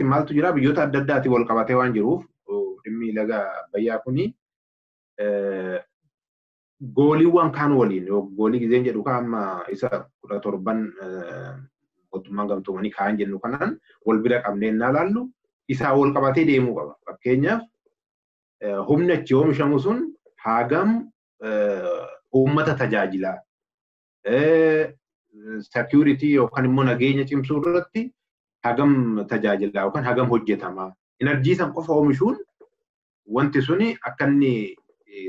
biraatiin maaltu jira, biyyoota adda addaatiin wal qabatee waan jiruuf dhimmi laga Abbayyaa kuni goaliiwwan kaan waliin, goalii gizeen jedhu kan amma isa 17 mootummaan gamtoomanii kaan jennu kanaan wal bira qabnee innaa laallu, isaa wal qabatee deemuu qaba. Fakkeenyaaf, humni achi oomishamu sun hagam uummata tajaajilaa, security yookaan immoo nageenya cimsuu irratti hagam tajaajilaa yookaan hagam hojjetamaa. Energy san qofa oomishuun wanti suni akka inni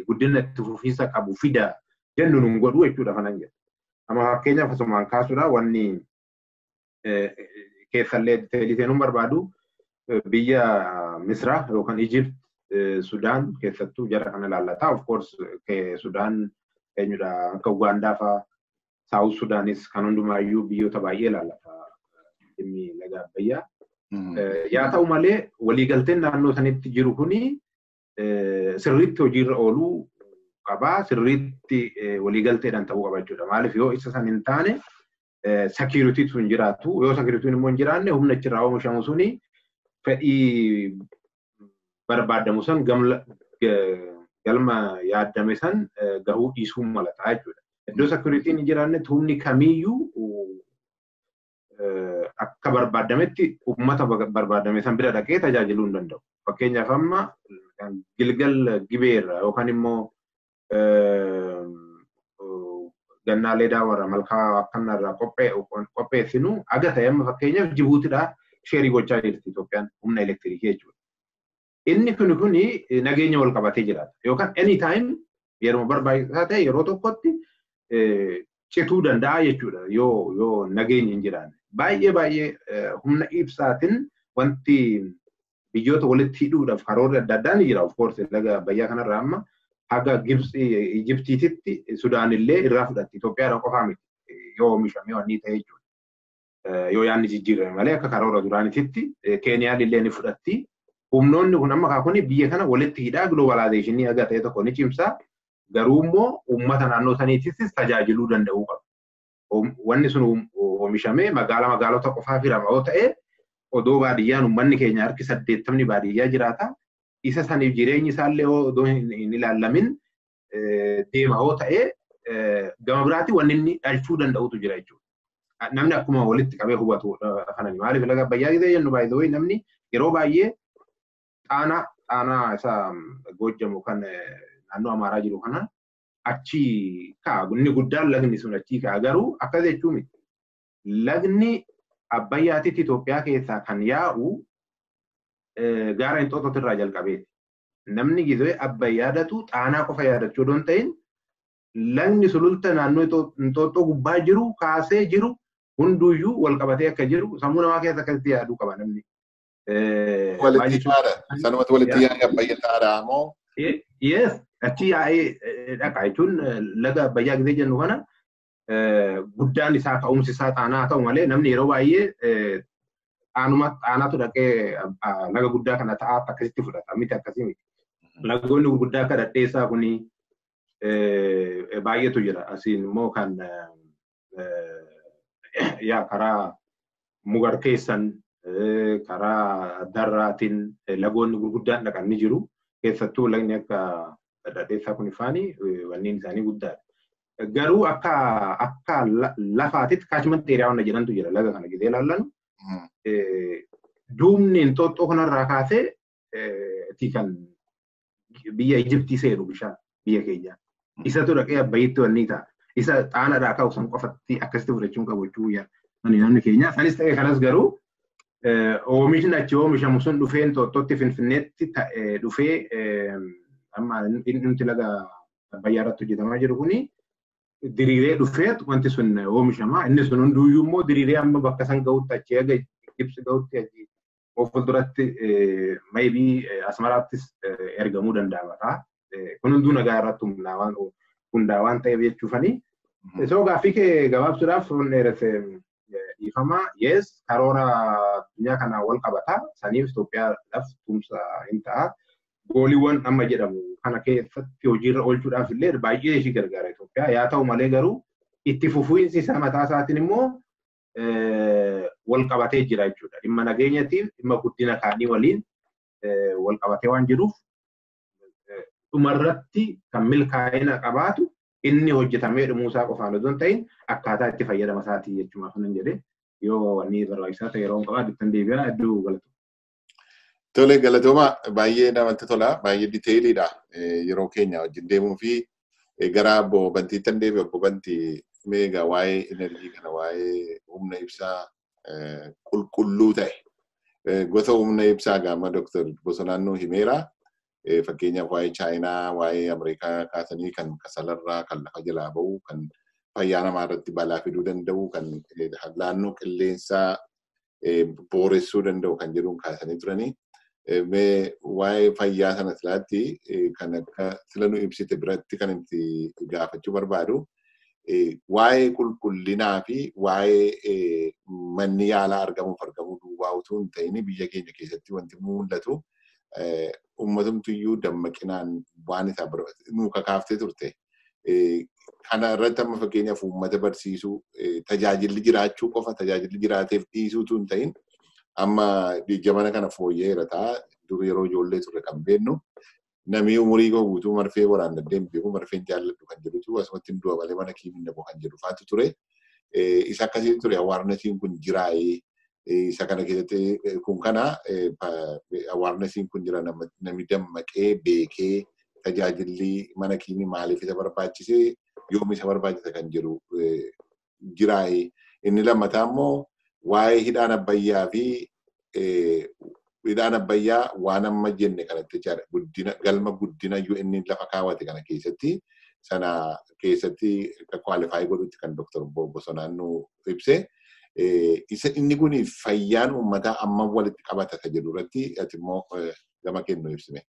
guddina itti fufiinsa qabu fida jennu nun godhu jechuudha kanan jedhu. Amma fakkeenyaaf asumaan kaasuudha, wanni keessallee detailii seenuun barbaadu, biyya Misraa yookaan Egypt, Sudaan keessattuu jara kana ilaallata. Of course, Sudaan eenyudha, akka Ugaandaa fa'aa, South Sudaanis, kan hundumaayyuu biyyoota baay'ee ilaallata dhimmi laga Abbayyaa. Yaa ta'u malee, waliigalteen naannoo sanitti jiru kuni sirriitti hojiirra ooluu qabaa, sirriitti waliigalteedhaan ta'uu qaba jechuudha. Maaliif, yoo isa san hin taane securityitu hin jiraatu. Yoo securityn immoo hin jiraanne, humna achirraa oomishamu suni fedhii barbaadamu san, galma yaaddame san gahuu dhiisuu malata jechuudha. Iddoo securityn hin jiraannetti humni kamiiyyuu akka barbaadametti uummata barbaadame san bira dhaqee tajaajiluu hin danda'u. Fakkeenyaaf, amma Gilgal Gibeerra yookaan immoo Gannaalee Daawwarra malkaa akkanarraa qopheessinu aga ta'e, amma fakkeenyaaf Jibuutidhaa share gochaa jirti Itoophiyaan humna elektirikii jechuudha. Inni kuni nageenya wal qabatee jiraata. Yookaan anytime yeroo barbaachisaa ta'e yeroo tokkotti cituu danda'a jechuudha yoo nageenyi hin jiraanne. Baay'ee baay'ee humna ibsaatiin wanti biyyoota walitti hidhuudhaaf karoorri adda addaa ni jira. Of course, laga Abbayyaa kanarraa amma haga Gibxi, Ijiptiititti Sudaan illee irraa fudhatti. Itoophiyaadhaan qofaa miti yoo oomishamee wanni ta'e jechuudha. Yoo yaadni jijjiirame malee, akka karoora duraaniititti Keeniyaan illee ni fudhatti. Humnoonni kun amma kaakuni biyya kana walitti hidhaa, globalizationii haga ta'e tokko ni cimsa. Garuu immoo uummata naannoo saniitis tajaajiluu danda'uu qaba. Wanni sun oomishamee magaalota qofaaf hirama yoo ta'e, odoo baadiyyaan uummanni keenya harki 80ni baadiyyaa jiraata. Isa saniif jireenyi isaallee odoo hin ilaallamin deema yoo ta'e, gama biraatti wanni inni dhalchuu danda'utu jira jechuudha. Namni akkuma walitti qabee hubatu kanani. Maaliif, laga Abbayyaa gisee jennu, baay'ee namni yeroo baay'ee Xaanaa isa Goojjamu kan naannoo Amaaraa jiru kana achi ka'a. Inni guddaan lagni sun achii ka'a. Garuu akkas jechuu miti. Lagni Abbayyaatitti Itoophiyaa keessaa kan yaa'u gaara Inxooxxoo irraa jalqabeeti. Namni gizee Abbay yaadatu Xaanaa qofa yaadachuu odoo hin ta'in, lagni sululta naannoo Inxooxxoo gubbaa jiru kaasee jiru hunduyyuu wal qabatee akka jiru sammuu namaa keessa akkasitti yaaduu qaba namni. Walitti yaada. Sanumatti walitti yaa'ee Abbayya ta'aadha moo? Yes, achi yaa'ee dhaqa jechuun, laga Abbayyaa gizee jennu kana guddaan isaa ka'umsi isaa Xaanaa haa ta'u malee, namni yeroo baay'ee Xaanuma Xaanaatu dhaqee laga guddaa kana ta'aa akkasitti fudhata miti, akkasii miti. Lagoonni gurguddaa akka Dhadheessaa kuni baay'eetu jira. Asiin immoo kan yaa karaa Mugar keessan, karaa Darraatiin lagoonni gurguddaan dhaqan ni jiru. Keessattuu lagni akka Dhadheessaa kun faani wanniin isaanii guddaadha. Garuu akka lafaatitti catchment area wanna jedhantu jira, laga kana gisee ilaallanu. Duubni Inxooxxoo kanarraa kaasee ti kan biyya Ijiptii seenu bishaan biyya keenya. Isatu dhaqee Abbayyitti wanni ta'a. Isa Xaanaadhaa ka'u san qofatti akkasitti fudhachuun qabu jechuu namni keenya. Sanis ta'e kanas, garuu oomishni achi oomishamu sun dhufee Inxooxxootti, Finfinneetti dhufee, amma inni laga Abbayyaa irratti hojjetamaa jiru kuni diriiree dhufee wanti sun oomishama. Inni sun hunduyyuu immoo diriiree amma bakka san ga'utti, achi haga Gibsi ga'utti, achi of fuulduratti maybe Asmaraattis ergamuu danda'ama ta'a. Kun hunduu nagaa irratti hundaa waan ta'eef jechuufani. So gaaffii kee gabaabsuudhaaf, dheeresse, dhiifama. Yes, karoora addunyaa kanaan wal qabata. Saniif Itoophiyaadhaaf tumsa hin ta'a. Goaliiwwan amma jedhamu kana keessatti hojiirra oolchuudhaaf illee baay'ee ishii gargaara Itoophiyaa. Yaa ta'u malee, garuu itti fufiinsi isaa mataa isaatiin immoo wal qabatee jira jechuudha. Dhimma nageenyatiif dhimma guddina kaanii waliin wal qabatee waan jiruuf dhumarratti kan milkaa'ina qabaatu inni hojjetamee dhumuusaa qofaan osoo hin ta'in akkaataa itti fayyadama isaatii jechuudha kanan jedhee yoo wanni barbaachisaa ta'e yeroo qabaa dittan deebi'aa hedduu galatu. Tole galatooma baay'ee namatti tola baay'ee diteeyiliidha yeroo keenya wajjin deemuu fi gara obbo Bantiittan deebi'e. Obbo Bantii meegaa waa'ee enerjii kana waa'ee humna ibsaa qulqulluu ta'e gosa humna ibsaa gaama Dr. Bosonaan nuu himeera. Fakkeenyaaf waa'ee Chaayinaa, waa'ee Ameerikaa kaasanii kan kasalarraa, kan lafa jalaa ba'u, kan fayyaa namaa irratti balaa fiduu danda'u, kan naannoo qilleensaa booressuu danda'u kan jedhuun kaasanii turanii. Mee waa'ee fayyaa sana silaatti kan akka sila nu ibsite biratti kan itti gaafachuu barbaadu waa'ee qulqullinaa fi waa'ee manni yaalaa argamuuf argamuu duwwaa utuu hin ta'in biyya keenya keessatti wanti mul'atu uummatumtuyyuu dammaqinaan waan isaa nu kakaaftee turte. Kana irratti amma fakkeenyaaf uummata barsiisuu tajaajilli jiraachuu qofa tajaajilli jiraateef dhiisuu utuu hin ta'in amma jamana kana fooyya'eera ta'a. Dur yeroo ijoollee turre kan beeknu namni umurii koo guutuu marfee waraannadhee hin beeku marfeen jaalladhu kan jedhutu asumatti hin du'a malee mana kiimiin dhabu kan jedhu faatu ture. Isa akkasii ture awaarnesiin kun jiraayee isa kana keessatti kun kana awaarnesiin kun jira namni dammaqee beekee tajaajilli mana kiimii maaliif isa barbaachisee yoom isa barbaachisa kan jedhu jiraayee. Inni lammataa immoo waa'ee hidhaan Abbayyaa fi hidhaan Abbayyaa waan amma jenne kanatti jechaadha. Guddina galma guddina UN lafa kaawwate kana keessatti sana keessatti kwaalifaayi godhutti kan Dr. Bosonaan nu ibse. Isa inni kun fayyaan uummataa amma walitti qabata ka jedhu irratti ati immoo gama kennu ibsime.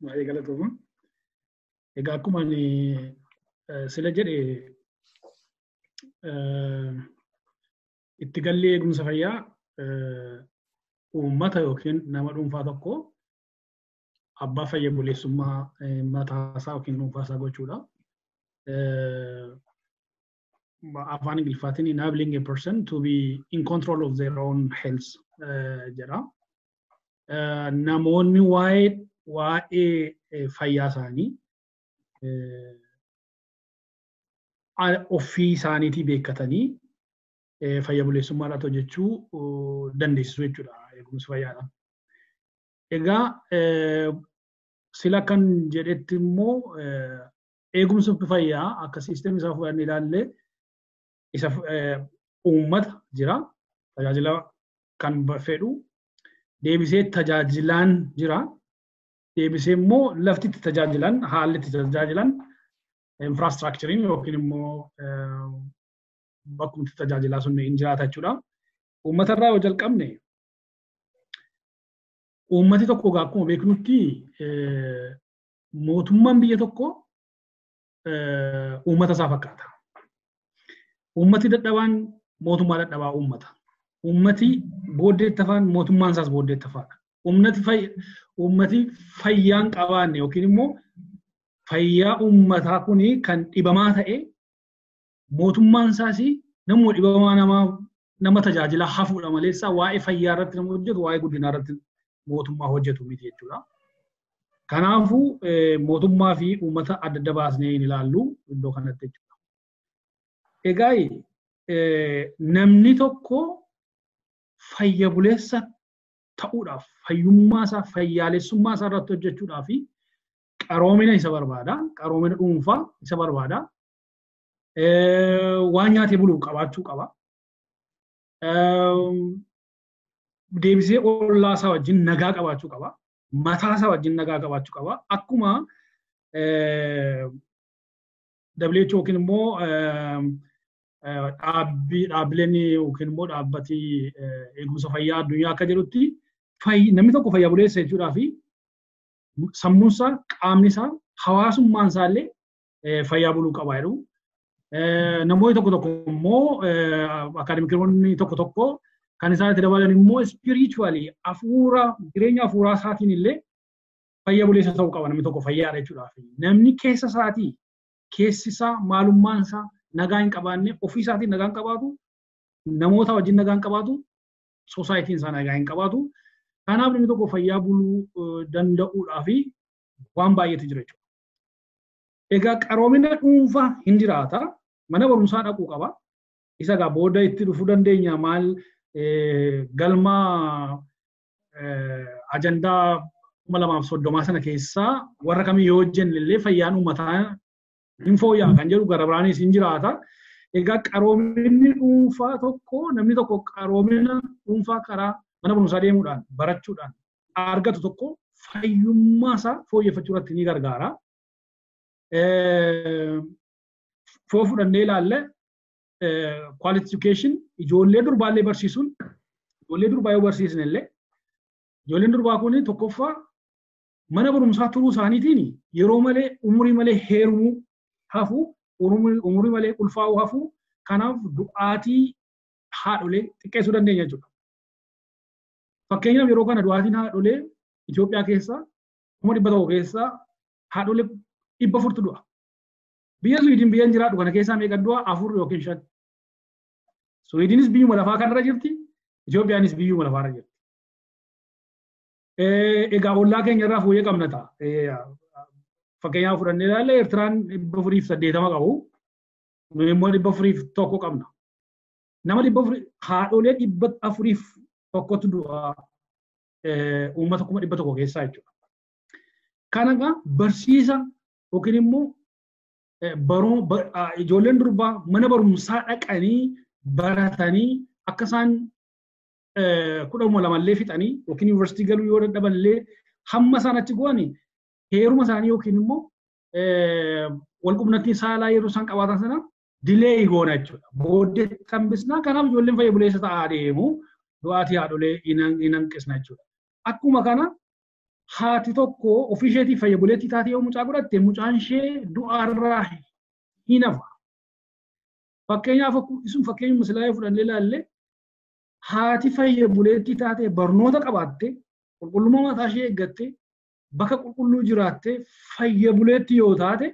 Baay'ee galatooma. Egaa akkuma ani sila jedhe itti galli eegumsa fayyaa uummata yookiin nama dhuunfaa tokko abbaa fayya buleessummaa mataasaa yookiin dhuunfaasaa gochuudha. Afaan Ingiliffaatiin enabling a person to be in control of their own health jedha. Namoonni waa'ee fayyaa isaanii ofii isaaniitii beekkatanii fayya buleessummaadhaan hojjechuu dandeessisu jechuudha eegumsi fayyaadha. Egaa sila kan jedhetti immoo eegumsi fayyaa akka siisteemii isaa fudhannee ilaalle isa uummata jira tajaajila kan fedhu deebisee tajaajilaan jira deebisee immoo lafti itti tajaajilan haalli itti tajaajilan infraastiraakchariin yookiin immoo bakkumti tajaajilaa sun hin jiraata jechuudha. Uummata irraa yoo jalqabne uummati tokko egaa akkuma beeknutti mootummaan biyya tokko uummata isaa fakkaata. Uummati dadhabaan mootummaa dadhabaa uummata. Uummati booddeetti hafaan mootummaan isaas booddeetti hafaadha. Uummati fayyaan qabaanne yookiin immoo fayyaa uummataa kuni kan dhibamaa ta'e mootummaan isaas namuma dhibamaa nama tajaajila hafuudha maleessa waa'ee fayyaa irratti nama hojjetu waa'ee guddinaa irratti mootummaa hojjetu miti jechuudha. Kanaafuu mootummaa fi uummata adda adda baasnee hin ilaallu iddoo kanatti jechuudha. Egaa namni tokko fayya buleessa ta'uudhaaf fayyummaa isaa fayyaalessummaa isaa irratti hojjechuudhaaf qaroomina isa barbaada. Qaroomina dhuunfaa isa barbaada. Waan nyaatee bulu qabaachuu qaba. Deebisee ollaa isaa wajjin nagaa qabaachuu qaba. Mataa isaa wajjin nagaa qabaachuu qaba. Akkuma WHO yookiin immoo dhaabbileen yookiin immoo dhaabbati eegumsa fayyaa addunyaa akka jedhutti namni tokko fayya buleessa jechuudhaa fi sammuun isaa, qaamni isaa, hawaasummaan isaa illee fayyaa buluu qaba jedhu. Namoonni tokko tokko immoo akaademikoonni tokko tokko kan isaan itti dabalan immoo spiritually hafuura jireenya hafuuraa isaatiin illee fayya buleessa ta'uu qaba namni tokko fayyaadha jechuudhaaf. Namni keessa isaatii keessi isaa maalummaan isaa nagaa hin qabaanne, ofii isaatiin nagaa hin qabaatu, namoota wajjin nagaa hin qabaatu, soosaayitiin isaa nagaa hin qabaatu. Kanaaf namni tokko fayyaa buluu danda'uudhaa fi waan baay'eetu jira jechuudha. Egaa qaroomina dhuunfaa hin jiraata. Mana barumsaa dhaquu qaba. Isa egaa booda itti dhufuu dandeenya maal galma ajandaa 2030 sana keessaa warra kamii yoo hojjenne illee fayyaan uummataa hin fooyya'a kan jedhu gara biraanis hin jiraata. Egaa qaroominni dhuunfaa tokko namni tokko qaroomina dhuunfaa karaa mana barumsaa deemuudhaan barachuudhaan argatu tokko fayyummaa isaa fooyyeffachuu irratti ni gargaara. Foo fudhannee ilaalle quality education ijoollee durbaallee barsiisuun ijoollee durbaa yoo barsiisne illee ijoolleen durbaa kun tokkoffaa mana barumsaa turuu isaaniitiin yeroo malee umurii malee heerumuu hafu, umurii malee ulfaa'uu hafu, kanaaf du'aatii haadholee xiqqeessuu dandeenya jechuudha. Fakkeenyaaf yeroo kana du'aatiin haadholee Itoophiyaa keessaa 100,000 keessaa haadholee 400 du'a. Biyya Suwiidin biyya jiraadhu kana keessaa meeqa du'a? 4 yookiin 5. Suwiidinis biyyuma lafaa kanarra jirti, Itoophiyaanis biyyuma lafaarra jirti. Egaa ollaa keenya irraa fooyyee qabna ta'a. Fakkeenyaaf fudhannee ilaalle Eertiraan 480 qabu. Nuyi immoo 401 qabna. Nama 400 haadholee 401 du'a uummata 100,000 keessaa jechuudha. Kana egaa barsiisa yookiin immoo ijoolleen durbaa mana barumsaa dhaqanii baratanii akka isaan 12 fixanii yookiin yuunivarsiitii galuu yoo dadhabanillee hamma isaan achi go'anii heeruma isaanii yookiin immoo walqunnamtii saalaa yeroo isaan qabaatan sana dilee goona jechuudha. Booddee tambisnaa kanaaf ijoolleen fayya buleessa ta'aa deemu du'aatii haadholee hin hanqisna jechuudha. Akkuma kana haati tokko ofii isheetii fayya buleettii taatee yoo mucaa godhatte mucaan ishee du'aarraa hin hafa. Fakkeenyaaf isun fakkeenyuma silaa yoo fudhannee ilaalle haati fayya buleettii taatee barnoota qabaatte qulqullummaa mataa ishee eeggatte bakka qulqulluu jiraatte fayya buleettii yoo taate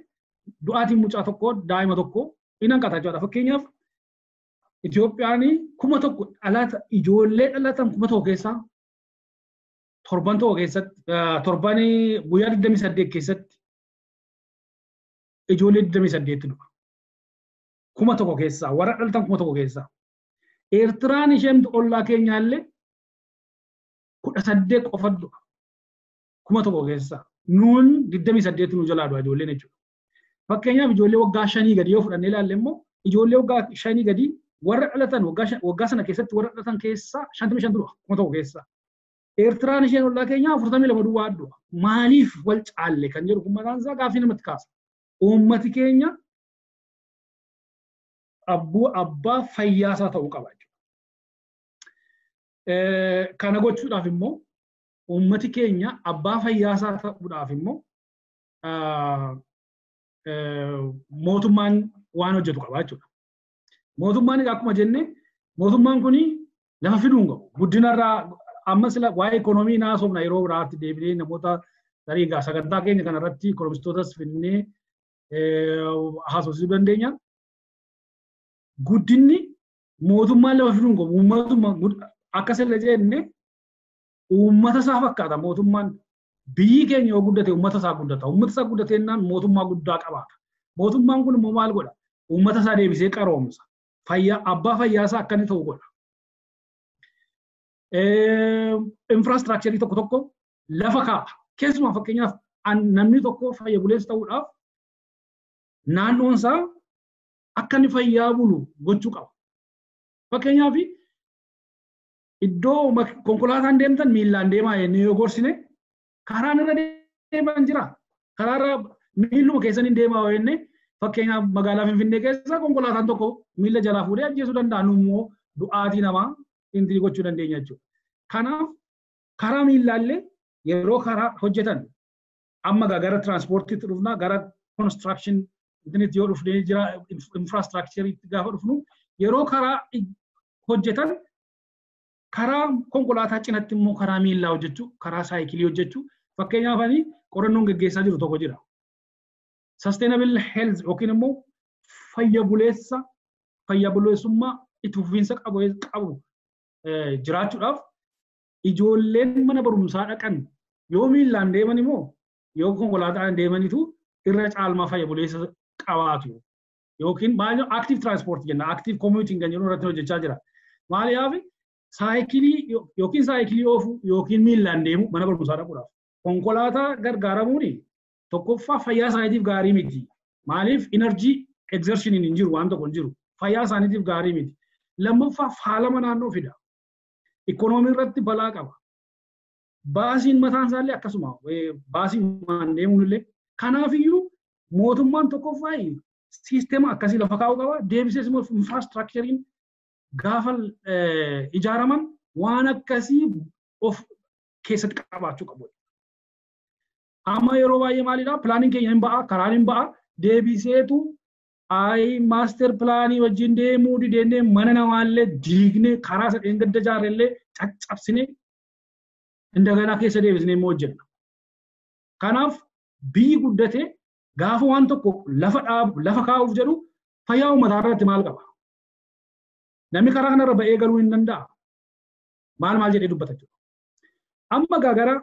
du'aatiin mucaa tokko daa'ima tokko hin hanqata jechuudha. Fakkeenyaaf Itoophiyaan 1,000 dhalata ijoollee dhalatan 1,000 keessaa torban tokko keessatti torban guyyaa 28 keessatti ijoollee 28 du'a. 1,000 keessaa warra dhalatan 1,000 keessaa. Eertiraan isheen ollaa keenyaallee 18 qofa du'a. 1,000 keessaa. Nuun 28 nu jalaa du'a ijoolleen jechuudha. Fakkeenyaaf ijoollee waggaa 5 gadi yoo fudhannee ilaalle immoo ijoollee waggaa 5 gadi warra dhalatan waggaa sana keessatti warra dhalatan keessaa 55 du'a 1,000 keessaa. Eertiraan isheen ollaa keenyaa 42 duwwaa du'a. Maaliif wal caalle kan jedhu kun mataan isaa gaaffii namatti kaasa. Uummati keenya abbaa fayyaa isaa ta'uu qaba jechuudha. Kana gochuudhaaf immoo uummati keenya abbaa fayyaa isaa ta'uudhaaf immoo mootummaan waan hojjetu qaba jechuudha. Mootummaan akkuma jenne mootummaan kun lafa fiduu hin qabu. Guddinarraa amma sila waa'ee ikoonoomii naasofna yeroo biraatti deebinee namoota tarii egaa sagantaa keenya kanarratti ikoonomistootas finnee haasofsiisuu dandeenya. Guddinni mootummaan lafa fiduu hin qabu. Uummatuma akka sila jenne uummata isaa fakkaata mootummaan. Biyyi keenya yoo guddate uummata isaa guddata. Uummata isaa guddateenaan mootummaa guddaa qabaata. Mootummaan kun immoo maal godha? Uummata isaa deebisee qaroomsa. Fayyaa abbaa fayyaa isaa akka inni ta'u godha. Infraastiraakcharii tokko tokko lafa kaa'a. Keessumaa fakkeenyaaf namni tokko fayya buleessa ta'uudhaaf naannoon isaa akka inni fayyaa bulu gochuu qaba. Fakkeenyaaf iddoo konkolaataan deemtan miillaan deemaa jennee yoo gorsine karaan irra deeman jira. Karaarra miilluma keessan hin deemaa jennee fakkeenyaaf magaalaa Finfinnee keessa konkolaataan tokko miilla jalaa fuudhee ajjeesuu danda'a. Nu immoo du'aatii namaa intii gochuu dandeenya jechuudha. Kanaaf karaa miillaallee yeroo karaa hojjetan amma gara tiraanspoortiitti dhufna gara konistirakshin intinitti yoo dhufnee jira infraastiraakchariitti gaafa dhufnu yeroo karaa hojjetan karaa konkolaataa cinatti immoo karaa miillaa hojjechuu karaa saayikilii hojjechuu fakkeenyaaf ani qorannoon geggeessaa jiru tokko jira. Sustainable health yookiin immoo fayya buleessummaa itti fufiinsa qabu jiraachuudhaaf ijoolleen mana barumsaa dhaqan yoo miillaan deeman immoo yoo konkolaataan deemanitu irra caalmaa fayya buleessa qabaatu. Yookiin maal active transport jenna, active commuting kan jedhu irratti hojjechaa jira. Maaliif saayikilii yookiin saayikilii oofuu yookiin miillaan deemu mana barumsaa dhaquudhaaf. Konkolaataa gargaaramuun tokkoffaa fayyaa isaaniitiif gaarii miti. Maaliif energy exertion hin jiru, waan tokko hin jiru. Fayyaa isaaniitiif gaarii miti. Lammaffaa faalama naannoo fida. Ikoonoomii irratti balaa qaba. Baasiin mataan isaallee akkasuma baasiin maan deemuun illee. Kanaafiyyuu mootummaan tokkoffaa siisteema akkasii lafa kaa'uu qaba. Deebisees immoo infraastiraakchariin gaafa ijaaraman waan akkasii of keessatti qabaachuu qabu. Amma yeroo baay'ee maalidhaa? Pilaaniin keenya hin ba'a, karaan hin ba'a. Deebiseetu ayi maaster pilaanii wajjin deemuu dideenee mana namaallee diignee karaa sadeen gadda ijaarrellee caccabsinee indaganaa keessa deebisnee immoo hojjenna. Kanaaf biyyi guddatee gaafa waan tokko lafa dhaabu, lafa kaa'uuf jedhu fayyaa uummataa irratti maal qaba? Namni karaa kanarra ba'ee galuu hin danda'a. Maal maal jedhee dubbata jechuudha. Amma gara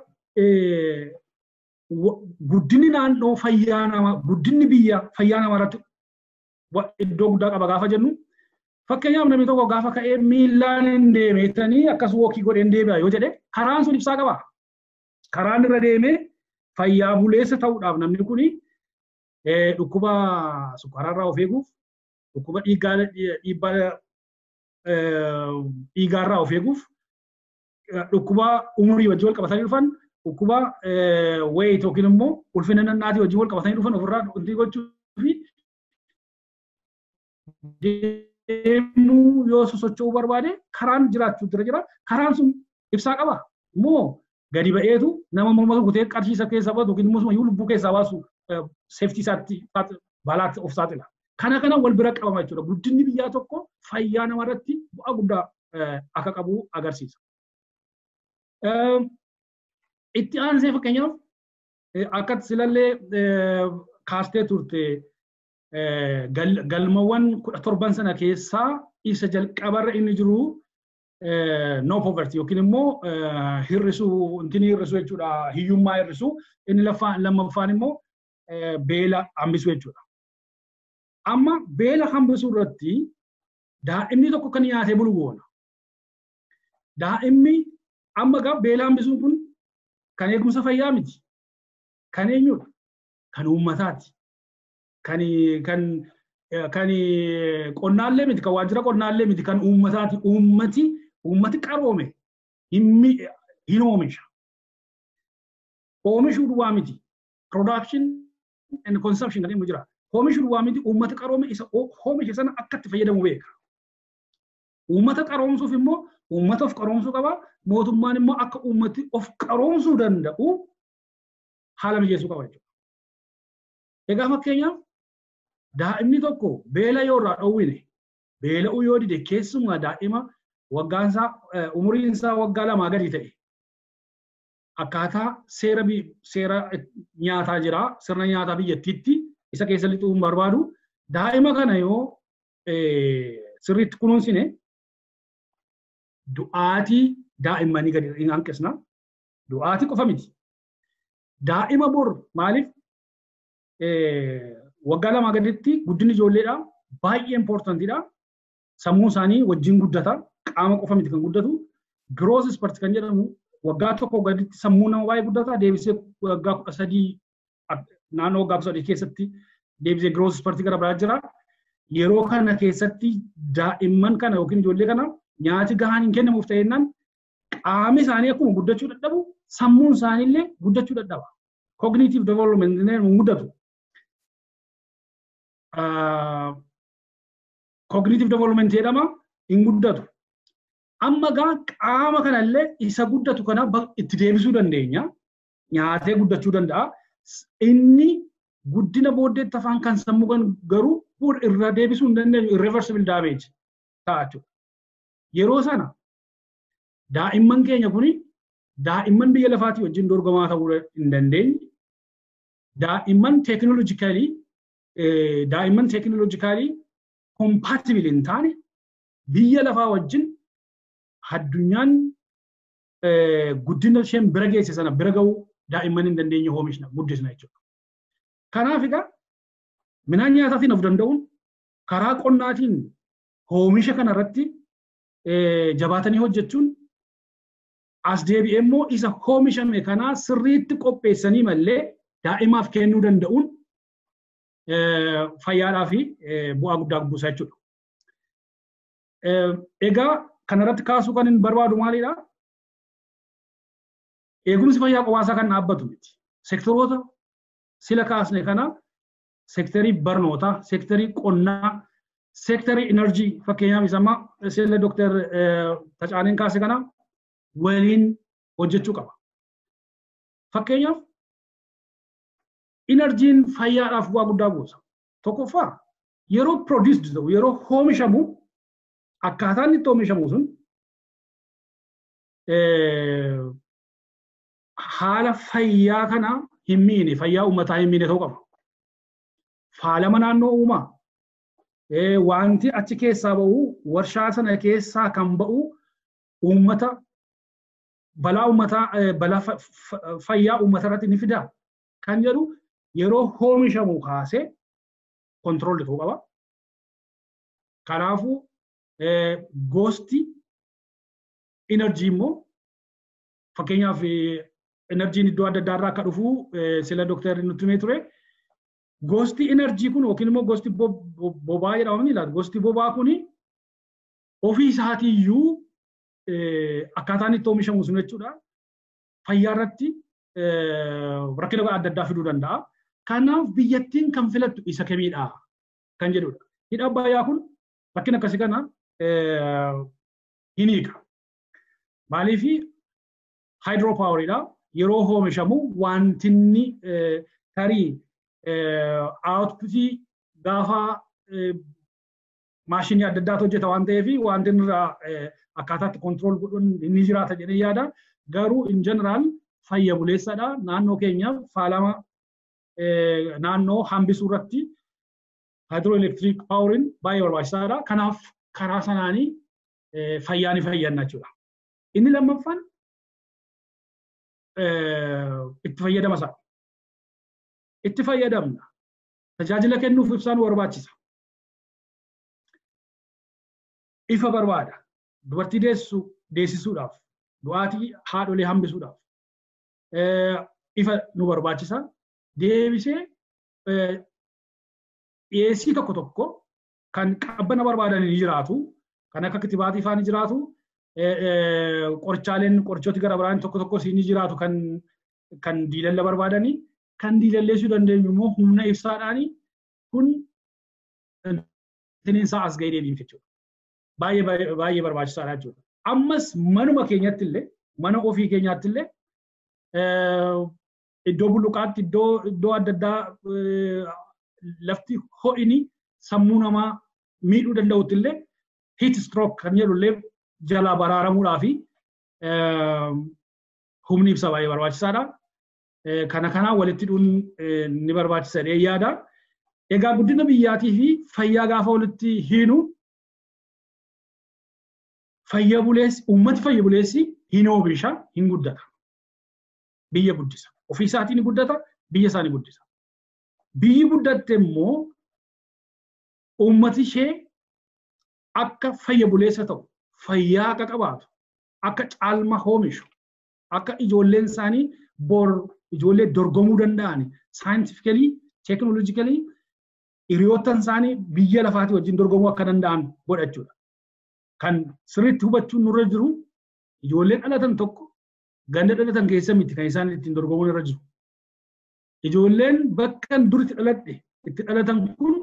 guddinni naannoo fayyaa namaa, guddinni biyya fayyaa namaa irratti iddoo guddaa qaba gaafa jennu, fakkeenyaaf namni tokko gaafa ka'ee miillaan hin deemetanii akkas wookii godhee hin deebi'a yoo jedhe karaan sun ibsaa qaba. Karaan irra deemee fayyaa buleessa ta'uudhaaf namni kuni dhukkuba sukkaaraarraa of eeguuf, dhukkuba dhiibbaa dhiigaarraa of eeguuf, dhukkuba umurii wajjin wal qabatanii dhufan, dhukkuba weight yookiin immoo ulfina nannaatii wajjin wal qabatanii dhufan ofirraa wanti gochuu fi deemuu yoo sosocho'uu barbaade karaan jiraachuu jira jira. Karaan sun ibsaa qaba moo gadi ba'eetu nama morma kutee qarshii isa keessaa baasu yookiin immoo lubbuu keessaa baasu seeftii isaatti balaatti of saaxila. Kana kana wal bira qabama jechuudha. Guddinni biyyaa tokko fayyaa namarratti bu'aa guddaa akka qabu agarsiisa. Itti aansee fakkeenyaaf akka silallee kaastee turte galmawwan 17 sana keessaa isa jalqabarra inni jiru no poverty yookiin immoo hir'isuu, intini hir'isuu jechuudha, hiyyummaa hir'isuu, inni lammaffaan immoo beela hambisuu jechuudha. Amma beela hambisuu irratti daa'imni tokko kan nyaatee bulu goona. Daa'imni amma gaa beela hambisuun kun kan eegumsa fayyaa miti. Kan eenyudha? Kan uummataati. Kan kan kan qonnaallee miti, kan waajjira qonnaallee miti, kan uummataati. Uummati qaroome hin oomisha. Oomishuu duwwaa miti. Production and consumption kan inni jira. Oomishuu duwwaa miti, uummati qaroome isa oomishe sana akka itti fayyadamu beeka. Uummata qaroomsuuf immoo uummata of qaroomsuu qaba. Mootummaan immoo akka uummati of qaroomsuu danda'u haala mijeessuu qaba jechuudha. Egaa fakkeenyaaf daa'imni tokko beela yoo irraa dhowwine, beela'uu yoo dide, keessumaa daa'ima waggaansaa umuriin isaa waggaa 2 gadi ta'e akkaataa seera nyaataa jira, sirna nyaataa biyyattiitti isa keessa lixuu hin barbaadu. Daa'ima kana yoo sirriitti kunuunsine du'aatii daa'immanii gadi hin hanqisna. Du'aatii qofa miti. Daa'ima bor maaliif waggaa 2 gaditti guddinni ijoolleedha baay'ee importantiidha. Sammuu isaanii wajjin guddata. Qaama qofa miti kan guddatu. Growth spurt kan jedhamu waggaa 1 gaditti sammuu nama baay'ee guddata. Deebisee waggaa 13 naannoo waggaa 13 keessatti deebisee growth spurt gara biraa jira. Yeroo kana keessatti daa'imman kana yookiin ijoollee kana nyaati gahaan hin kennamuuf ta'ennaan qaamni isaanii akkuma guddachuu dadhabu sammuun isaaniillee guddachuu dadhaba. Cognitive development hin guddatu. Cognitive development jedhama hin guddatu. Amma gaa qaama kanallee isa guddatu kana itti deebisuu dandeenya. Nyaatee guddachuu danda'a. Inni guddina booddeetti afaan kan sammuu kan garuu irra deebisuu hin dandeenyu, irreversible damage ta'a jechuudha. Yeroo sana daa'imman keenya kuni daa'imman biyya lafaatii wajjin dorgomaa ta'uu hin dandeenye. Daa'imman teekinooloojikaalii Daa'imman technologically compatible hin taane, biyya lafaa wajjin addunyaan guddina isheen bira geesse sana bira ga'uu daa'imman hin dandeenye oomishna, guddisna jechuudha. Kanaaf egaa midhaan nyaataatiin of danda'uun, karaa qonnaatiin oomisha kanarratti jabaatanii hojjechuun, as deebi'ee immoo isa oomishame kanaa sirriitti qopheessanii mallee daa'imaaf kennuu danda'uun fayyaadhaa fi bu'aa guddaa buusa jechuudha. Egaa kanarratti kaasuu kan hin barbaadu maalidha? Eegumsi fayyaa qofaasaa kan dhaabbatu miti. Sektoroota sila kaasne kana, sektarii barnootaa, sektarii qonnaa, sektarii enerjii, fakkeenyaaf isa amma sila Dooktar Tacaaneen kaase kana waliin hojjechuu qaba. Fakkeenyaaf enerjiin fayyaadhaaf bu'aa guddaa buusa. Tokkoffaa, yeroo produced ta'u, yeroo oomishamu, akkaataan itti oomishamu sun haala fayyaa kana hin miine, fayyaa uummataa hin miine ta'uu qaba. Faalama naannoo uumaa. Wanti achi keessaa ba'u, warshaa sana keessaa kan ba'u, uummata balaa uummataa, balaa fayyaa uummata irratti ni fida kan jedhu yeroo oomishamu kaasee control ta'uu qaba. Kanaafuu gosti enerjii immoo, fakkeenyaaf enerjiin iddoo adda addaa irraa akka dhufu sila dooktarri nutti himee ture. Gosti enerjii kun yookiin immoo gosti boba'aa jedhama ni ilaala. Gosti boba'aa kun ofii isaatiiyyuu akkaataan itti oomishamu sun jechuudha. Fayyaa irratti rakkina adda addaa fiduu danda'a. Kanaaf biyyattiin kan filattu isa kamiidha kan jedhudha. Hidha Abbayyaa kun rakkina akkasii kana hin hiika. Maaliif? Hydro poweriidha. Yeroo oomishamu wanti inni tarii outputii gaafa maashinii adda addaatu hojjeta waan ta'eef, wanti inni irraa akkaataatti control godhuun ni jiraata jedhee yaada. Garuu in general fayya buleessadha. Naannoo keenya faalama naannoo hambisuu irratti hydroelectric poweriin baay'ee barbaachisaadha. Kanaaf karaa sanaanii fayyaa ni fayyanna jechuudha. Inni lammaffaan itti fayyadama isaa. Itti fayyadamna. Tajaajila kennuuf ibsaan barbaachisa. Ifa barbaada. Dubartii deessu deessisuudhaaf, du'aatii haadholee hambisuudhaaf ifa nu barbaachisa. Deebisee dhiyeessii tokko tokko kan qabbana barbaadan ni jiraatu. Kan akka kitibaatii faa ni jiraatu. Qorichaaleen, qorichooti gara biraan tokko tokkos ni jiraatu kan diilalla barbaadanii. Kan diilalleessuu dandeenyu immoo humna ibsaadhaani. Kun isaa as ga'ee deebiin jechuudha. Baay'ee baay'ee barbaachisaadha jechuudha. Ammas manuma keenyatti illee, mana ofii keenyaatti illee, iddoo bulluqaatti, iddoo adda addaa lafti ho'ini sammuu namaa miidhuu danda'utti illee, heat stroke kan jedhu illee jalaa baraaramuudhaa fi humni ibsaa baay'ee barbaachisaadha. Kana kanaan walitti hidhuun ni barbaachisa jedhee yaada. Egaa guddina biyyaatii fi fayyaa gaafa walitti hiinu, fayya buleessi, uummati fayya buleessi hin oomisha, hin guddata. Biyya guddisa. Ofii isaatii ni guddata, biyya isaa ni guddisa. Biyyi guddatte immoo uummati ishee akka fayya buleessa ta'u, fayyaa akka qabaatu, akka caalma oomishu, akka ijoolleen isaanii bor ijoollee dorgomuu danda'an, scientifically, technologically hiriyoottan isaanii biyya lafaatii wajjin dorgomuu akka danda'an godhachuudha. Kan sirriitti hubachuun nurra jiru, ijoolleen dhalatan tokko ganda dhalatan keessa miti kan isaan ittiin dorgomuun irra jiru. Ijoolleen bakka duritti dhaladhe itti dhalatan kun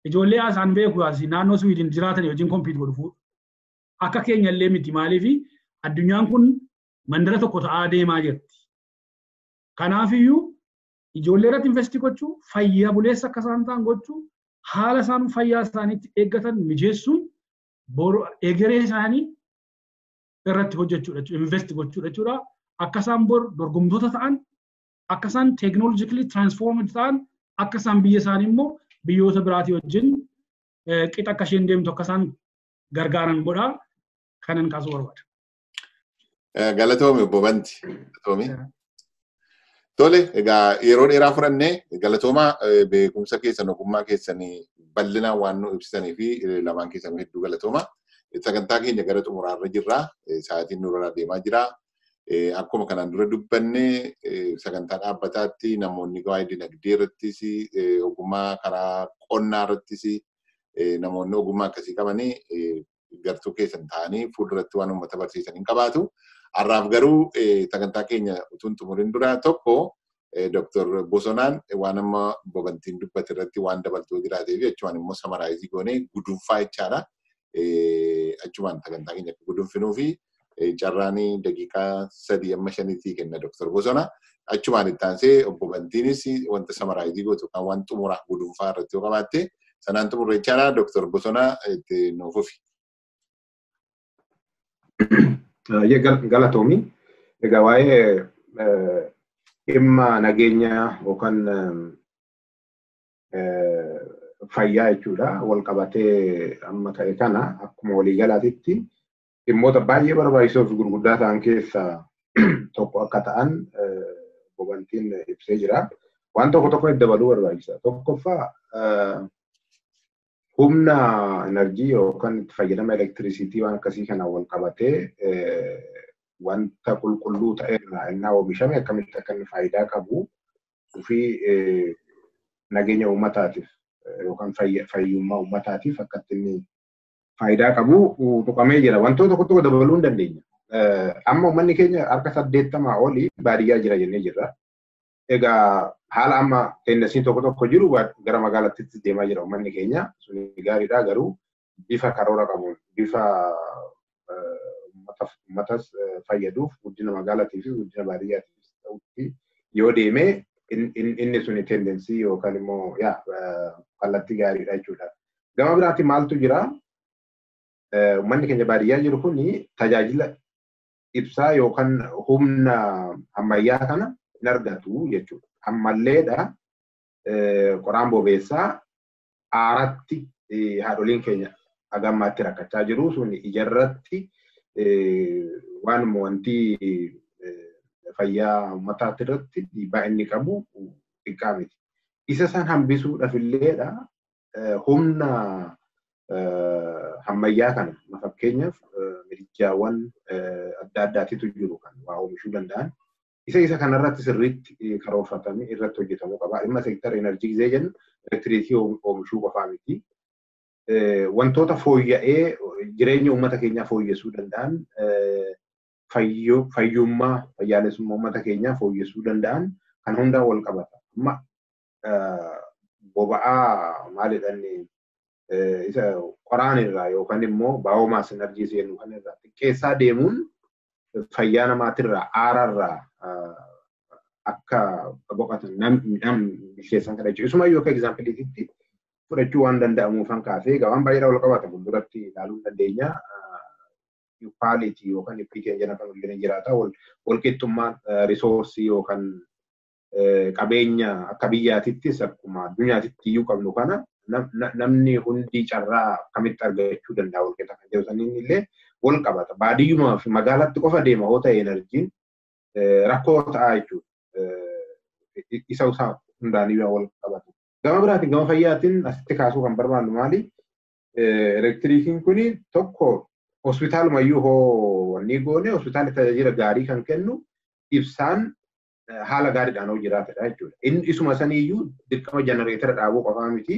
ijoollee asaan beeku asii naannoo Swiidin jiraatan wajjin compete godhu. Akka keenya illee miti, maaliifi addunyaan kun mandara tokko ta'aa deemaa jirti. Kanaafiyyuu ijoollee irratti invest gochuu, fayyaa buleessa akka isaan ta'an gochuu, haala isaan fayyaa isaaniitti eeggatan mijeessuun egeree isaanii irratti hojjechuudha jechuudha, invest gochuudha jechuudha. Akka isaan bor dorgomtoota ta'an, akka isaan technologically transformed ta'an. Akka isaan biyya isaanii immoo biyyoota biraatii wajjin qixa akka isheen deemtu akka isaan gargaaran godhaa kanan kaasuu barbaada. Galatoomi obbo Banti. Galatoomi. Tole, egaa yeroo dheeraa fudhannee galatoomaa beekumsa keessan ogummaa keessanii bal'inaan waan nu ibsitanii fi lamaan keessan hedduu galatoomaa. Sagantaa keenya gara xumuraarra jirra. Sa'aatiin nurra deemaa jira. Akkuma kanaan dura dubbanne sagantaa dhaabbataatti namoonni waa'ee dinagdee irrattis ogummaa karaa qonnaa irrattis namoonni ogummaa akkasii qabanii gartuu keessan ta'anii fuulduratti waan uummata barsiisan hin qabaatu. Har'aaf garuu sagantaa keenya utuu hin xumurin dura tokko Dr. Bosonaan waan amma Bobantiin dubbate irratti waan dabaltuu jiraatee fi achumaan immoo summarize goonee gudunfaa jechaadha. Achumaan sagantaa keenya akka gudunfinuu fi carraan daqiiqaa 3 amma 5 kenna Dr. Bosona. Achumaan itti aansee obbo Bantiinis wanta summarize gootu kan waan xumura gudunfaa irratti yoo qabaatte sanaan xumurre jechaadha. Dr. Bosona itti nuuf fufi. Galatoomi. Egaa waa'ee dhimma nageenyaa yookaan fayyaa jechuudha wal qabatee amma ka'e kana akkuma waliigalaatitti dhimmoota baay'ee barbaachisoo fi gurguddaa ta'an keessaa tokko akka ta'an Bobantiin ibsee jira. Waan tokko tokko itti dabaluu barbaachisa. Tokkoffaa humna enerjii yookaan itti fayyadama elektirisiitii waan akkasii kana wal qabatee wanta qulqulluu ta'e irraa innaa oomishame akkamitti akka inni faayidaa qabu fi nageenya uummataatiif yookaan fayyummaa uummataatiif akka inni faayidaa qabu tuqamee jira. Wantoota tokko tokko dabaluu hin dandeenya. Amma uummanni keenya harka 80 olii baadiyyaa jira jennee jirra. Egaa haala amma tendensiin tokko tokko jiru gara magaalattitti deemaa jira uummanni keenya. Suni gaariidha garuu bifa karoora qabuun bifa uummatas fayyaduuf guddina magaalaatiif guddina baadiyyaatiif ta'utti yoo deeme inni suni tendensii yookaan immoo kallattii gaariidha jechuudha. Gama biraatti maaltu jira? Uummanni keenya baadiyyaa jiru kun tajaajila ibsaa yookaan humna ammayyaa kana hin argatu jechuudha. Ammalleedha qoraan bobeessaa aaratti haadholiin keenya haga ammaatti rakkachaa jiru sun ijarratti waanuma wanti fayyaa uummataatti irratti dhiibbaa inni qabu xiqqaa miti. Isa san hambisuudhaaf illeedha humna ammayyaa kana fakkeenyaaf midijjaawwan adda addaatitu jiru kan waa oomishuu danda'an. Isa kanarratti sirriitti karoorfatamee irratti hojjetamuu qaba. Dhimma seektara enerjii gisee jennu elektiriikii oomishuu qofaa miti. Wantoota fooyya'ee jireenya uummata keenyaa fooyyessuu danda'an fayyummaa fayyaalessummaa uummata keenyaa fooyyessuu danda'an kan hundaan wal qabata. Amma boba'aa maalidhaan isa qoraan irraa yookaan immoo biomass energy jennu kan irraa xiqqeessaa deemuun fayyaa namaatirraa aararraa akka boqotan nam bilcheessan kana jechuudha. Isumayyuu akka egzaampiliititti fudhachuu waan danda'amuufan kaasee egaa waan baay'eedha wal qabata fuulduratti ilaaluu dandeenya. Equality yookaan equity jedhan kan waliin jiraata. Walqixxummaan risoorsii yookaan qabeenya akka biyyaatittis akkuma addunyaatitti iyyuu qabnu kana namni hundi carraa akkamitti argachuu danda'a walqixa kan jedhu saniin illee wal qabata. Baadiyyumaa fi magaalatti qofa deema hoo ta'e enerjiin rakkoo ta'a jechuudha. Isa isaa hundaaniyyuu wal qabatu. Gama biraatiin gama fayyaatiin asitti kaasuu kan barbaannu maali? Elektiriikiin kuni tokko hospitaalumayyuu hoo wanni goone hospitaalli tajaajila gaarii kan kennu ibsaan haala gaariidhaan hoo jiraatedha jechuudha. Inni isuma saniyyuu dirqama jenereetara dhaabuu qofaa miti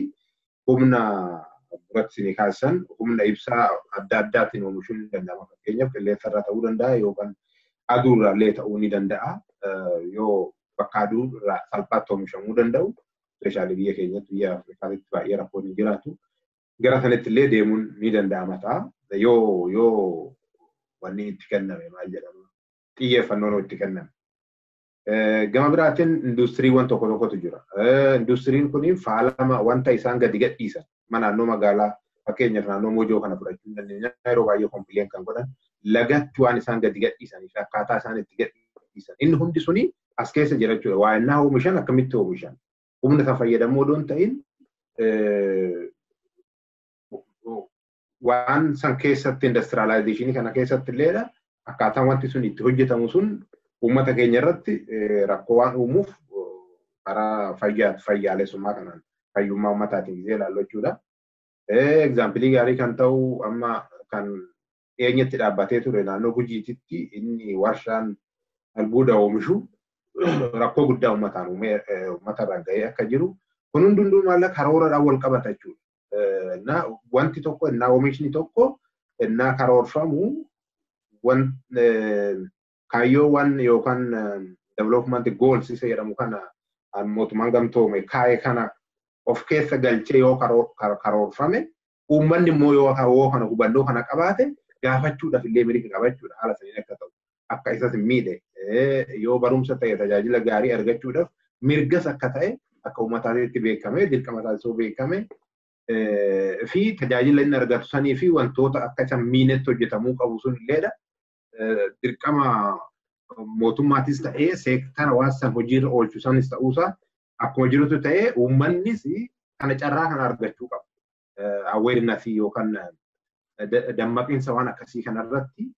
humna duratti ni kaasan humna ibsaa adda addaatiin oomishuun ni danda'ama. Fakkeenyaaf qilleensarraa ta'uu danda'a yookaan aduurraa illee ta'uu ni danda'a. Yoo bakka aduu irraa salphaatti oomishamuu danda'u speeshaalii biyya keenyatti biyya Afrikaatti baay'ee rakkoon hin jiraatu. Gara sanatti illee deemuun ni danda'ama ta'a. Yoo wanni itti kenname maal jedhama xiyyeeffannoon itti kenname. Gama biraatiin industiriiwwan tokko tokkotu jira. Industiriin kun faalama wanta isaan gadi gadhiisan naannoo magaalaa fakkeenyaaf naannoo Mojoo kana fudhachuu hin dandeenya. Yeroo baay'ee kompileen kan godhan lagatti waan isaan gadi gadhiisanii fi akkaataa isaan itti gadhiisan. Inni hundi suni as keessa jira jechuudha. Waa innaa oomishan akkamitti oomishan? Humna isa fayyadamuu odoo hin ta'in waan san keessatti industrializationii kana keessatti illeedha akkaataan wanti sun itti hojjetamu sun uummata keenya irratti rakkoo waan uumuuf karaa fayyaalessummaa kanaan fayyummaa uummataatiin gisee ilaallu jechuudha. Egzaampilii gaarii kan ta'u amma kan dhiyeenyatti dhaabbatee ture naannoo Gujiititti inni warshaan albuuda oomishu rakkoo guddaa uummataan uumee uummatarraan gahee akka jiru kun hundumtuu maallaqa karooradhaan wal qabata jechuudha. Wanti tokko innaa oomishni tokko innaa karoorfamu kaayyoowwan yookaan development goals isa jedhamu kana mootummaan gamtoome kaa'e kana of keessa galchee yoo karoorfame uummanni immoo yoo kana hubannoo kana qabaate gaafachuudhaaf illee mirga qabachuudha haala saniin akka ta'u akka isas hin miidhe yoo barumsa ta'e tajaajila gaarii argachuudhaaf mirgas akka ta'e akka uummataatti beekame dirqama taasisuu beekame fi tajaajila inni argatu sanii fi wantoota akka isa miinetti hojjetamuu qabu sun illeedha. Dirqama mootummaatis ta'ee seektara waan san hojiirra oolchu sanis ta'uusaa akkuma jirutu ta'ee uummannis kana carraa kana argachuu qaba. Awareness yookaan dammaqinsa waan akkasii kanarratti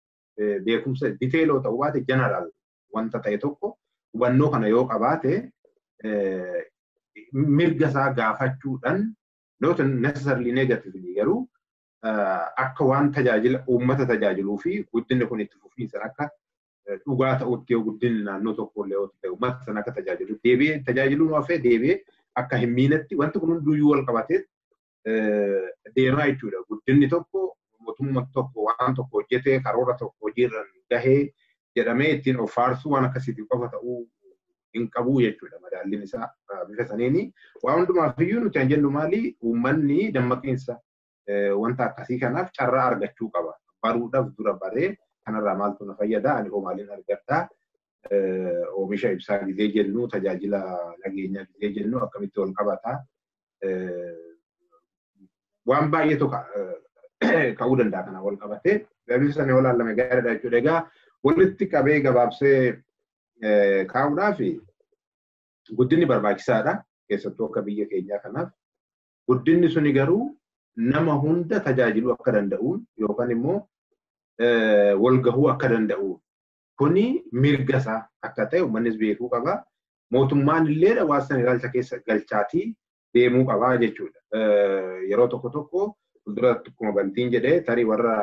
beekumsa diteeloo ta'uu baate jeneraal wanta ta'e tokko hubannoo kana yoo qabaate mirga isaa gaafachuudhaan not necessarily negatively garuu akka waan tajaajila uummata tajaajiluu fi guddinni kun itti fufiinsan akka dhugaa ta'utti yoo guddinni naannoo tokko illee yoo ta'e uummata sana akka tajaajilu deebi'ee tajaajiluun hafee deebi'ee akka hin miinetti wanti kun hunduyyuu wal qabatee deemaa jechuudha. Guddinni tokko mootummaan tokko waan tokko hojjetee karoora tokko hojiirra gahee jedhamee ittiin of faarsuu waan akkasiitiif qofa ta'uu hin qabu jechuudha madaalliin isaa bifa saniini. Waan hundumaaf iyyuu nuti kan jennu maali uummanni dammaqiinsa wanta akkasii kanaaf carraa argachuu qaba. Baruudhaaf dura baree kanarraa maaltu na fayyada ani hoo maaliin argadhaa oomisha ibsaa gizee jennu tajaajila nageenyaa gizee jennu akkamitti wal qabataa waan baay'eetu ka'uu danda'a kana wal qabatee bifa sanii ol laalame gaariidha jechuudha. Egaa walitti qabee gabaabsee kaa'uudhaaf guddinni barbaachisaadha keessattuu akka biyya keenyaa kanaaf. Guddinni suni garuu nama hunda tajaajiluu akka danda'uun yookaan immoo wal gahuu akka danda'uun kuni mirga isaa akka ta'e uummannis beekuu qaba. Mootummaan illee waan sana ilaalcha keessa galchaatii deemuu qaba jechuudha. Yeroo tokko tokko fuulduratti akkuma Bantiin jedhee tarii warra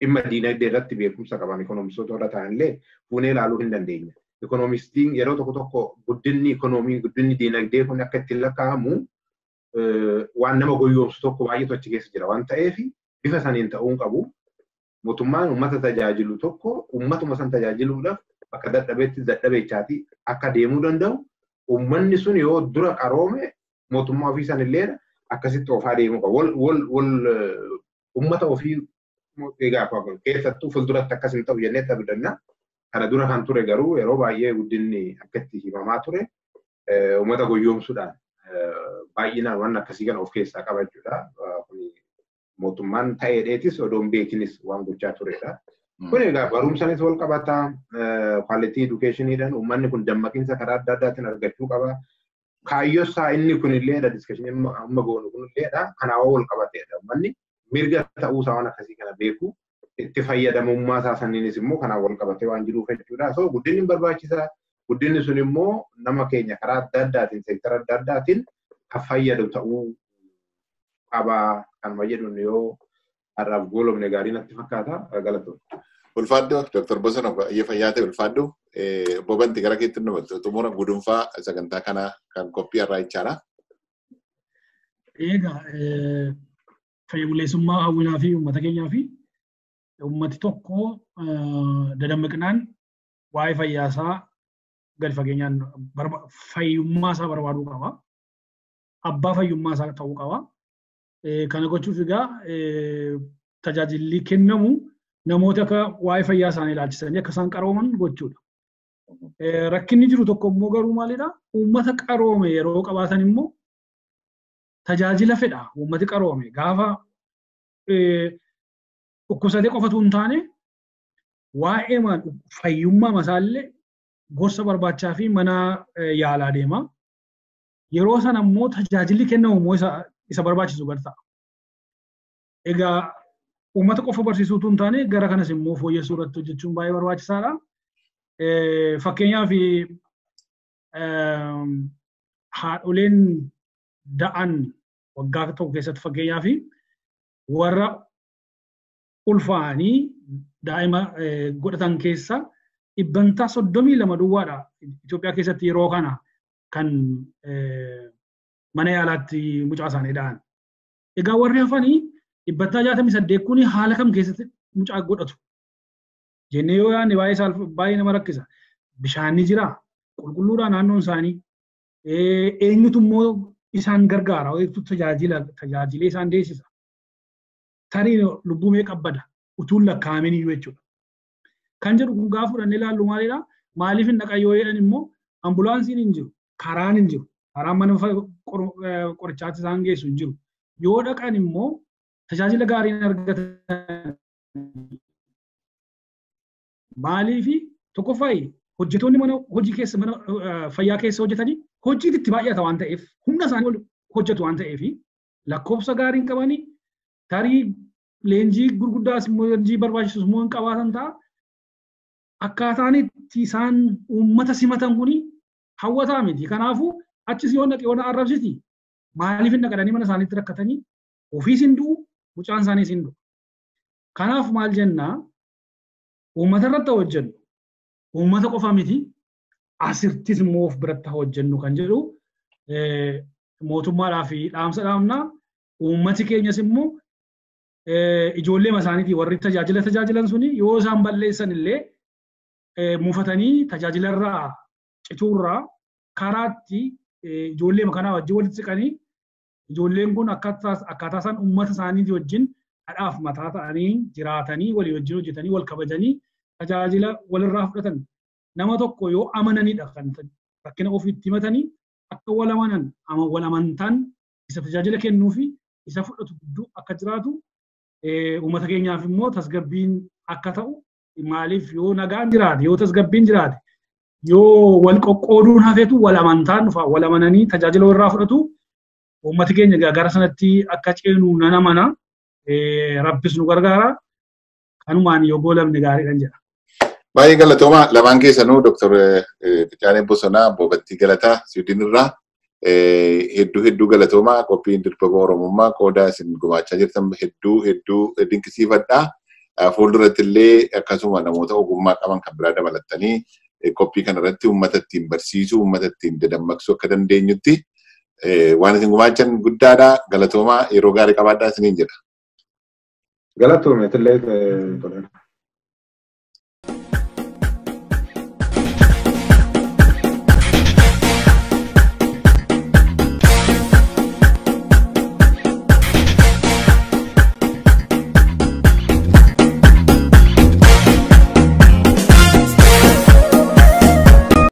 dhimma diinagdee irratti beekumsa qaban ikoonomistoota warra ta'an illee fuunee ilaaluu hin dandeenya. Ikoonomistiin yeroo tokko tokko guddinni ikoonoomii guddinni diinagdee kun akka ittiin lakkaa'amu waan nama goyyoomsu tokko baay'eetu achi keessa jira waan ta'eef bifa saniin ta'uu hin qabu. Mootummaan uummata tajaajilu tokko uummatuma san tajaajiluudhaaf bakka dadhabeetti dadhabeechaatii akka deemuu danda'u uummanni sun yoo dura qaroome mootummaa ofii san illee akkasitti oofaa deemuu qaba. Wal uummata ofii egaa keessattuu fuulduratti akkas hin ta'u jennee abdanna. Kana dura kan ture garuu yeroo baay'ee guddinni akka itti himamaa ture uummata goyyoomsuudhaan baay'inaan waan akkasii kana of keessaa qaba jechuudha. Mootummaan ta'eedheetis odoo hin beekinis waan gochaa turedha. Kun egaa barumsanis wal qabata, quality educationiidhaan uummanni kun dammaqiinsa karaa adda addaatiin argachuu qaba. Kaayyoo isaa inni kunilleedha discussion amma goonu kunilleedha. Kanaafuu wal qabateedha uummanni mirga ta'uusaa waan akkasii kana beeku itti fayyadamummaa isaa saniinis immoo kanaan wal qabatee waan jiruuf jechuudha. So guddinni barbaachisaa. Guddinni sun immoo nama keenya karaa adda addaatiin seektara adda addaatiin kan fayyadu ta'uu qaba. Kanuma jedhuun yoo har'aaf goolomne gaarii natti fakkaata. Galatoomne. Ulfaaddu Dr. Bosona baay'ee fayyaa ta'e ulfaaddu. Obbo Banti gara keetti nu xumura gudunfaa sagantaa kanaa kan qophii har'aa jechaadha. Egaa fayya buleessummaa hawwinaa fi uummata keenyaa fi uummati tokko dadammaqinaan waa'ee fayyaa isaa gadi fageenyaan fayyummaa isaa barbaaduu qaba. Abbaa fayyummaa isaa ta'uu qaba. Kana gochuuf egaa tajaajilli kennamu namoota akka waa'ee fayyaa isaanii ilaalchisanii akka isaan qarooman gochuudha. Rakkinni jiru tokko immoo garuu maalidha? Uummata qaroome yeroo qabaatan immoo tajaajila fedha uummati qaroome gaafa dhukkubsatee qofatu hin taane waa'ee fayyummaa masaallee gorsa barbaachaa fi mana yaalaa deema. Yeroo sana immoo tajaajilli kennamu immoo isa barbaachisu gad ta'a. Egaa uummata qofa barsiisuu utuu hin taane gara kanas immoo fooyyessuu irratti hojjechuun baay'ee barbaachisaadha. Fakkeenyaaf haadholeen da'an waggaa tokko keessatti fakkeenyaaf warra ulfaanii daa'ima godhatan keessa 32% duwwaadha Itoophiyaa keessatti yeroo kana kan mana yaalaatti mucaa isaanii da'an. Egaa warri hafanii 68% kun haala kam keessatti mucaa godhatu jennee yoo yaadne baay'ee nama rakkisa. Bishaan ni jira, qulqulluudha naannoon isaanii. Eenyutu immoo isaan gargaara, eenyutu tajaajilee isaan deessisa. Tarii lubbuu meeqa bada utuu lakkaa'amin iyyuu jechuudha. Kan jedhu kun gaafa fudhannee ilaallu maalidha? Maaliif hin dhaqan yoo jedhan immoo ambulaansiin hin jiru, karaan hin jiru, karaan mana qorichaatti isaan geessu hin jiru. Yoo dhaqan immoo tajaajila gaarii hin argatan. Maaliif tokkoffaa hojjettoonni mana hojii keessa mana fayyaa keessa hojjetanii hojiitti itti baay'ata waan ta'eef humna isaanii ol hojjetu waan ta'eef lakkoofsa gaarii hin qabanii tarii leenjii gurguddaas immoo leenjii barbaachisus immoo hin qabaatan ta'a. Akkaataan itti isaan uummata simatan kuni hawwataa miti. Kanaafuu achis yoo dhaqe yoo na arrabsiti maaliif hin dhaqanii mana isaaniitti rakkatanii ofiis hin du'u mucaan isaaniis hin du'u. Kanaaf maal jennaa uummata irratti hojjennu uummata qofa miti asirtis immoo of biratti hojjennu kan jedhu mootummaadhaa fi dhaamsa dhaamnaa uummati keenyas immoo ijoollee isaaniitii warri tajaajila tajaajilan suni yoo isaan balleessan illee mufatanii tajaajilarraa cituurraa karaatti ijoollee kanaa wajjin walitti siqanii ijoolleen kun akkaataa isaan uummata isaaniitii wajjin dhadhaaf mataa ta'anii jiraatanii walii wajjin hojjetanii wal kabajanii tajaajila walirraa fudhatan nama tokko yoo amananidha kan rakkina ofiitti himatanii akka wal amanan wal amantaan isa tajaajila kennuu fi isa fudhatu gidduu akka jiraatu uummata keenyaaf immoo tasgabbiin akka ta'u maaliif yoo nagaan jiraate yoo tasgabbiin jiraate yoo wal qoqqooduun hafetu wal amantaan dhufa wal amananii tajaajila walirraa fudhatu uummati keenya gara sanatti akka ceenu nan amana rabbis nu gargaara kanumaan yoo goolabne gaariidhan jedha. Baay'ee galatooma lamaan keessanuu Dr. Fichaanee Bosonaa Obbo Bantii Galataa Siwiidin irraa hedduu hedduu galatooma qophiin dirqama Oromummaa qooda isin gumaachaa jirtan hedduu hedduu dinqisiifadha. Fuulduratti illee akkasuma namoota ogummaa qaban kan biraa dabalattanii qophii kanarratti uummata ittiin barsiisuu, uummata ittiin dadammaqsuu akka dandeenyutti waan isin gumaachan guddaadha. Galatooma yeroo gaarii qabaadhaa isiniin jedha. Galatoome illee.